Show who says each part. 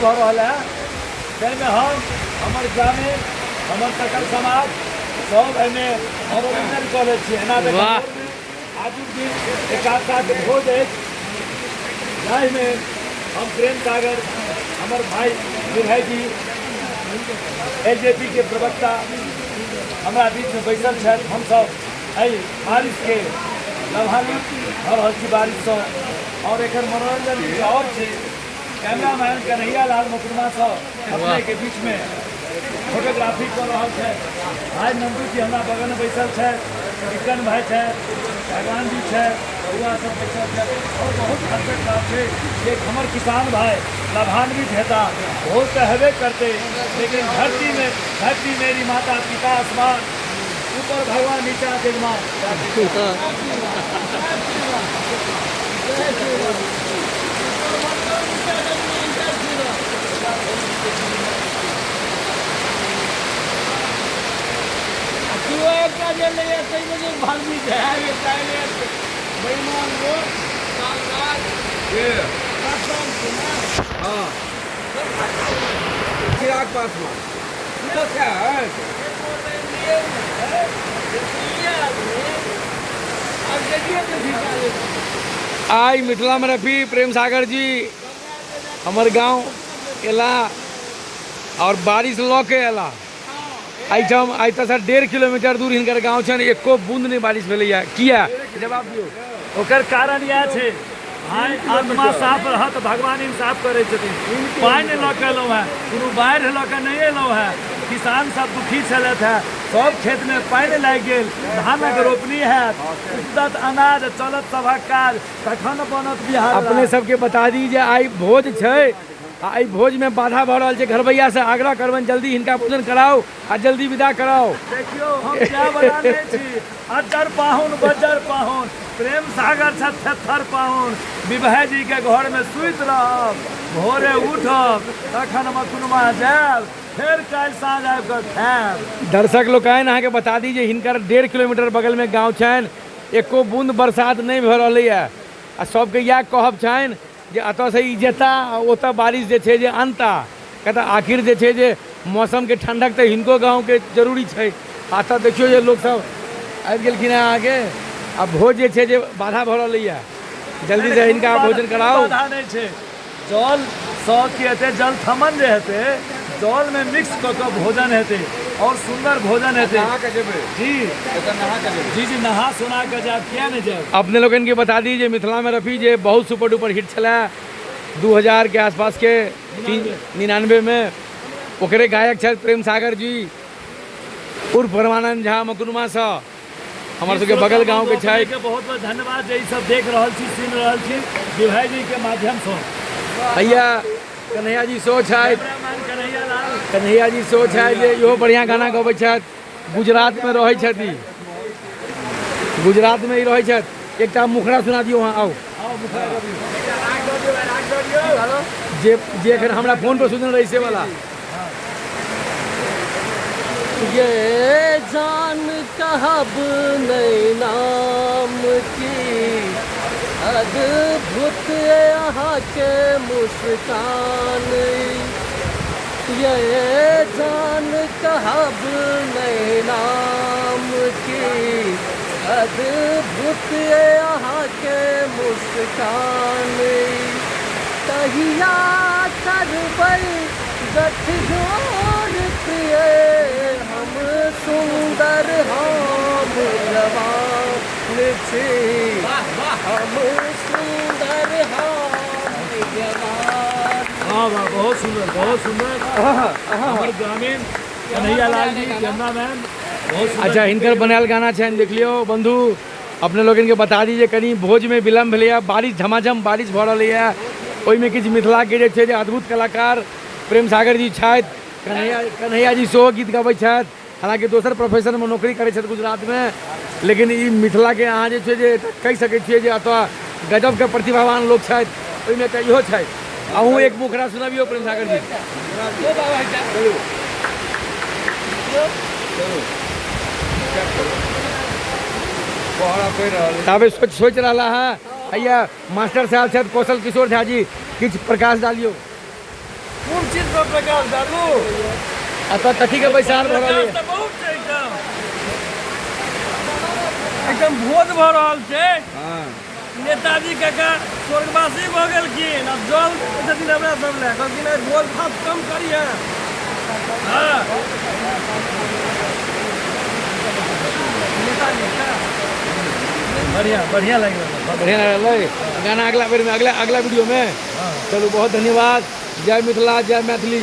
Speaker 1: भऽ रहल है, जाहिमे हम, हमर ग्रामीण, हमर सकल समाज सब एहिमे मनोरंजन कऽ लै छी। एना तऽ आजुक दिन एकादशाके भोज अछि, जाहिमे हम प्रेम सागर, हमर भाई निर्भय जी, एल जे पी के प्रवक्ता हमरा बीचमे बैसल छथि। हमसभ एहि बारिशके लाभान्वित भऽ रहल छी बारिशसँ, आओर एकर मनोरंजन किछु आओर छै। कैमरामैन कन्हैया लाल मुकदमासँ अपनेके बीचमे फोटोग्राफी कऽ रहल छथि। भाइ नन्दू जी हमरा बगलमे बैसल छथि, बिक्कन भाइ छथि, भगवान जी छथि, बउआ सब बैसल छथि। आओर बहुत हर्षक बात छै जे हमर किसान भाइ लाभान्वित हेता। भोज तऽ हेबे करतै, लेकिन धरतीमे, धरती मेरी माता पिता आसमान, ऊपर भगवान नीचा जजमान।
Speaker 2: केओ एकटा जे लैए ताहिमे जे भर्ती छै, एकटा एलैए बेईमान लोक सालराज
Speaker 3: के
Speaker 2: कसम छै ने।
Speaker 3: हाँ, चिराग पासवान तो क्या है?
Speaker 4: आइ मिथिलामे रफी प्रेम सागर जी हमर गाँव एला आओर बारिश लऽ के एला एहिठाम। आइ तऽ सर 1.5 किलोमीटर दूर हिनकर गाँव छनि, एको बूंद नहि बारिश भेलैए। किया? जवाब दियौ।
Speaker 1: ओकर कारण इएह छै भाय, आत्मा साफ रहत, भगवान इंसाफ करै छथिन। पानि लऽ कऽ एलहुँ हेँ, कोनो बाढ़ि लऽ कऽ नहि एलहुँ हेँ। किसान सब दुखी छलथि हेँ, सब खेतमे पानि लागि गेल, धानक रोपनी हैत, उपजत अनाज, चलत सभक काज, तखन बनत बिहार।
Speaker 4: अपने सबके बता दी जे आइ भोज छै आ एहि भोजमे बाधा भऽ रहल छै। घरबैयासँ आग्रह करबनि, जल्दी हिनका भोजन कराउ आ जल्दी विदा कराउ।
Speaker 1: देखियौ, हम जाय वला नहि छी। अज्जर पाहुन बज्जर पाहुन, प्रेम सागर छथि थेथर पाहुन। विभय जी के घर में सुति रहब, भोरे उठब, तखन मकुनमा जायब, फेर काल्हि साँझ आबि कऽ खायब।
Speaker 4: दर्शक लोकनि, अहाँके बता दी जे हिनकर 1.5 किलोमीटर बगलमे गाँव छनि, एको बूंद बरसात नहि भऽ रहलैए आ सबके इएह कहब छनि जे एतऽसँ ई जेता आ ओतऽ बारिश जे छै जे अनता, किया तऽ आखिर जे छै जे मौसमके ठण्डक तऽ हिनको गाँवके जरूरी छै। आ एतऽ देखियौ जे लोकसब आबि गेलखिन हेँ अहाँके आ भोज जे छै जे बाधा भऽ रहलैए। जल्दीसँ हिनका भोजन कराउ।
Speaker 1: बाधा नहि छै, जल सँ की हेतै, जल थमन जे हेतै, जलमे मिक्स कऽ कऽ भोजन हेतै आओर सुन्दर भोजन हेतै।
Speaker 3: नहा के जेबै?
Speaker 1: जी।
Speaker 3: एतऽ नहा के जेबै?
Speaker 1: जी जी, नहा सोना कऽ जायब, किया नहि जायब।
Speaker 4: अपने लोकनिके बता दी जे मिथिलामे रफी जे बहुत सुपर डुपर हिट छलै 2000 के आसपासके, 99मे, ओकरे गायक छथि प्रेम सागर जी उर्फ परमानंद झा मकुनमासँ, हमर सबके बगल गाँवके छथि।
Speaker 1: अपनेके बहुत बहुत धन्यवाद जे ई सब देख रहल छी, सुनि रहल छी विभय जी के माध्यमसँ।
Speaker 4: भैया कन्हैया जी सेहो छथि।
Speaker 1: कैमरामैन कन्हैया लाल।
Speaker 4: कन्हैया जी सेहो छथि जे इहो बढ़िआँ गाना गबै छथि। गुजरातमे रहै छथि, गुजरातमे ई रहै छथि। एकटा मुखड़ा सुना दियौ अहाँ। आउ जे जे एखन हमरा फोन पर सुनने रही से वाला।
Speaker 2: ये जान कहब नहि नाम की, अद्भुत अहाँके मुस्कान। ये जान कहब नहि नाम की, अद्भुत अहाँके मुस्कान। कहिया करबै गठजोड़ प्रिय, हम सुन्दर हम जवान छी, हम सुन्दर हम जवान।
Speaker 1: वाह वाह, बहुत सुंदर, बहुत सुंदर। हमर ग्रामीण कन्हैया लाल जी कैमरामैन, बहुत सुंदर।
Speaker 4: अच्छा, हिनकर बनायल गाना छनि, देख लियौ बंधु। अपने लोकनिके बता दी जे कनि भोजमे विलम्ब भेलैए, बारिश झमाझम बारिश भऽ रहलैए, ओहिमे किछु मिथिलाके जे छै जे अद्भुत कलाकार प्रेम सागर जी छथि, कन्हैया जी सेहो गीत गबै छथि। हालाँकि दोसर प्रोफेशनमे नौकरी करै छथि गुजरातमे, लेकिन ई मिथिलाके अहाँ जे छै जे कहि सकै छियै जे एतऽ गजबके प्रतिभावान लोक छथि, ओहिमे एकटा इहो छथि। अहूँ एक मुखड़ा सुनबियौ प्रेम सागर जी। ताबे सोच सोचि रहला है भैया मास्टर साहब छथि कौशल किशोर झा जी, किछु प्रकाश डालियौ।
Speaker 3: कोन
Speaker 2: छी सब प्रकाश बाबू।
Speaker 4: एतऽ कथीके बैसार भऽ रहल
Speaker 2: तऽ बहुत छै एकदम, एकदम भोज भऽ रहल छै। नेताजी काका स्वर्गवासी भऽ गेलखिन, आब जल दै छथिन हमरा सब लए, कहलखिन आइ भोज भात कम करिहे। हँ, नेताजी का
Speaker 1: बढ़िया बढ़िया लागि रहल।
Speaker 4: बढ़िया लगलै गाना। अगला बेरमे, अगला अगला वीडियोमे। चलू, बहुत धन्यवाद। जय मिथिला, जय मैथिली।